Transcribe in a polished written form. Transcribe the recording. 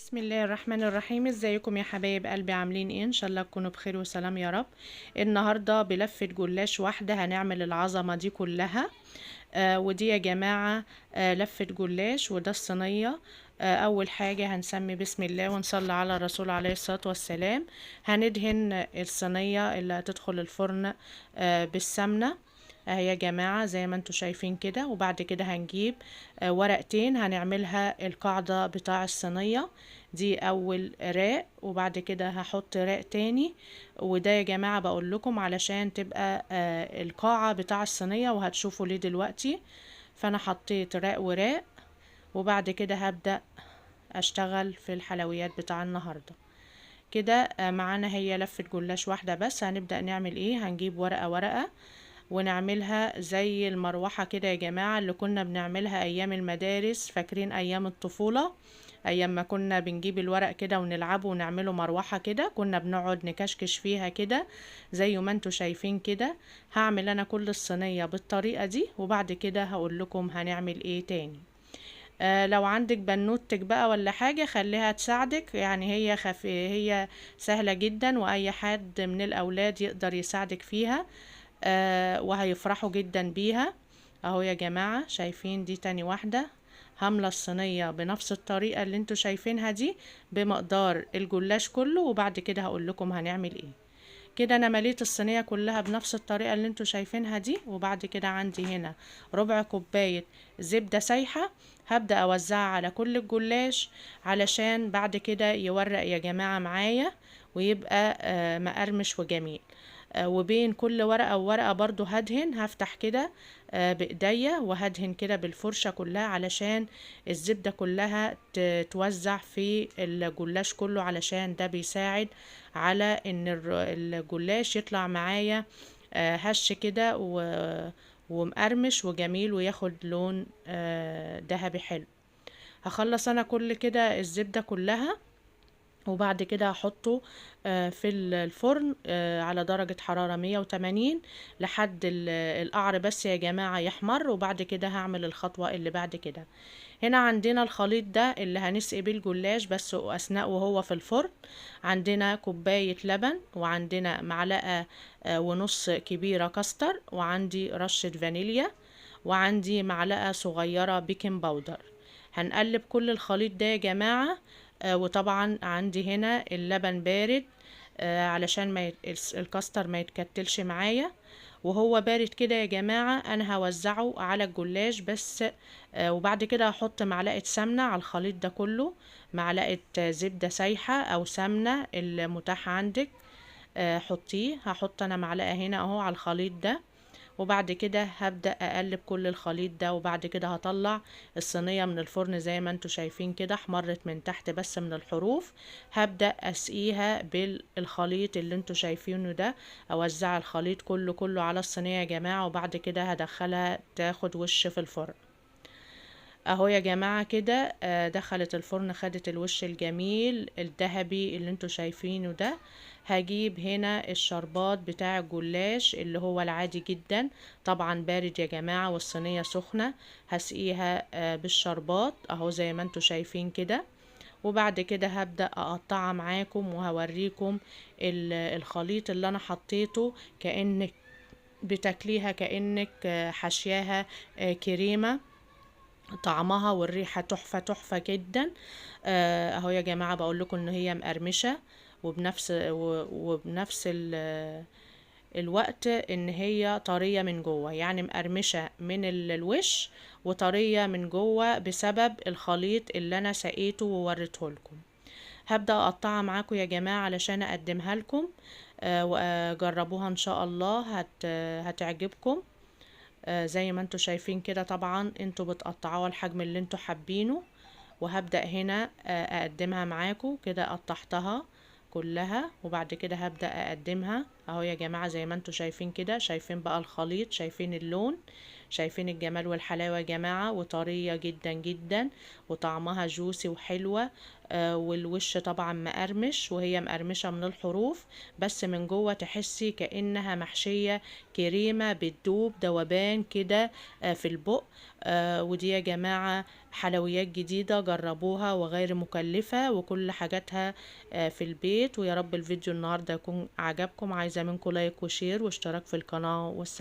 بسم الله الرحمن الرحيم. ازيكم يا حبايب قلبي، عاملين ايه؟ ان شاء الله تكونوا بخير وسلام يا رب. النهارده بلفه جلاش واحدة هنعمل العظمة دي كلها. ودي يا جماعة لفه جلاش، وده الصينية. اول حاجة هنسمي بسم الله ونصلي على الرسول عليه الصلاة والسلام. هندهن الصينية اللي هتدخل الفرن بالسمنه اهي يا جماعة زي ما انتوا شايفين كده. وبعد كده هنجيب ورقتين هنعملها القاعدة بتاع الصينية دي، اول راق، وبعد كده هحط راق تاني. وده يا جماعة بقول لكم علشان تبقى القاعة بتاع الصينية، وهتشوفوا ليه دلوقتي. فانا حطيت راق وراق، وبعد كده هبدأ اشتغل في الحلويات بتاع النهاردة كده. معانا هي لفة جلاش واحدة بس. هنبدأ نعمل ايه؟ هنجيب ورقة ورقة ونعملها زي المروحة كده يا جماعة اللي كنا بنعملها أيام المدارس، فاكرين أيام الطفولة، أيام ما كنا بنجيب الورق كده ونلعبه ونعمله مروحة كده، كنا بنقعد نكشكش فيها كده زي ما انتوا شايفين كده. هعمل أنا كل الصينية بالطريقة دي، وبعد كده هقول لكم هنعمل ايه تاني. لو عندك بنوتك بقى ولا حاجة خليها تساعدك، يعني هي سهلة جدا، وأي حد من الأولاد يقدر يساعدك فيها، وهيفرحوا جدا بيها. اهو يا جماعة شايفين دي تاني واحدة. هاملة الصينية بنفس الطريقة اللي انتوا شايفينها دي بمقدار الجلاش كله، وبعد كده هقول لكم هنعمل ايه. كده انا مليت الصينية كلها بنفس الطريقة اللي انتوا شايفينها دي. وبعد كده عندي هنا ربع كوباية زبدة سايحة، هبدأ اوزعها على كل الجلاش علشان بعد كده يورق يا جماعة معايا ويبقى مقرمش وجميل. وبين كل ورقة وورقة برضو هدهن، هفتح كده بإيديا وهدهن كده بالفرشة كلها علشان الزبدة كلها توزع في الجلاش كله، علشان ده بيساعد على ان الجلاش يطلع معايا هش كده ومقرمش وجميل وياخد لون ذهبي حلو. هخلص انا كل كده الزبدة كلها، وبعد كده هحطه في الفرن على درجة حرارة 180 لحد القعر بس يا جماعة يحمر، وبعد كده هعمل الخطوة اللي بعد كده. هنا عندنا الخليط ده اللي هنسقي بيه الجلاش بس أثناء وهو في الفرن. عندنا كوباية لبن، وعندنا معلقة ونص كبيرة كاستر، وعندي رشة فانيليا، وعندي معلقة صغيرة baking powder. هنقلب كل الخليط ده يا جماعة. وطبعا عندي هنا اللبن بارد علشان ما الكاستر ما يتكتلش معايا. وهو بارد كده يا جماعة انا هوزعه على الجلاش بس. وبعد كده هحط معلقة سمنة على الخليط ده كله، معلقة زبدة سايحة او سمنة المتاحة عندك حطيه. هحط انا معلقة هنا اهو على الخليط ده، وبعد كده هبدأ اقلب كل الخليط ده. وبعد كده هطلع الصينية من الفرن زي ما انتوا شايفين كده، احمرت من تحت بس من الحروف. هبدأ اسقيها بالخليط اللي انتوا شايفينه ده، اوزع الخليط كله كله على الصينية يا جماعة، وبعد كده هدخلها تاخد وش في الفرن. اهو يا جماعة كده دخلت الفرن، خدت الوش الجميل الذهبي اللي انتوا شايفينه ده. هجيب هنا الشربات بتاع الجلاش اللي هو العادي جدا، طبعا بارد يا جماعة والصينية سخنة. هسقيها بالشربات اهو زي ما انتوا شايفين كده. وبعد كده هبدأ اقطعها معاكم وهوريكم الخليط اللي انا حطيته، كأنك بتاكليها كأنك حشياها كريمة. طعمها والريحة تحفة تحفة جدا. اهو يا جماعة بقول لكم ان هي مقرمشة، وبنفس الوقت ان هي طرية من جوه، يعني مقرمشة من الوش وطرية من جوه بسبب الخليط اللي انا سقيته ووريته لكم. هبدأ اقطعها معاكم يا جماعة علشان اقدمها لكم، وجربوها ان شاء الله هتعجبكم. زي ما انتوا شايفين كده، طبعا انتوا بتقطعوها الحجم اللي انتوا حابينه. وهبدأ هنا اقدمها معاكم كده، قطعتها كلها وبعد كده هبدأ اقدمها. اهو يا جماعة زي ما انتوا شايفين كده، شايفين بقى الخليط، شايفين اللون، شايفين الجمال والحلاوة يا جماعة، وطرية جدا جدا وطعمها juicy وحلوة. والوش طبعا مقرمش، وهي مقرمشة من الحروف، بس من جوه تحسي كأنها محشية كريمة بتدوب دوبان كده في البق. ودي يا جماعة حلويات جديدة جربوها وغير مكلفة، وكل حاجاتها في البيت. ويا رب الفيديو النهاردة يكون عجبكم. عايزة منكم like و share واشتراك في القناة، والسلام.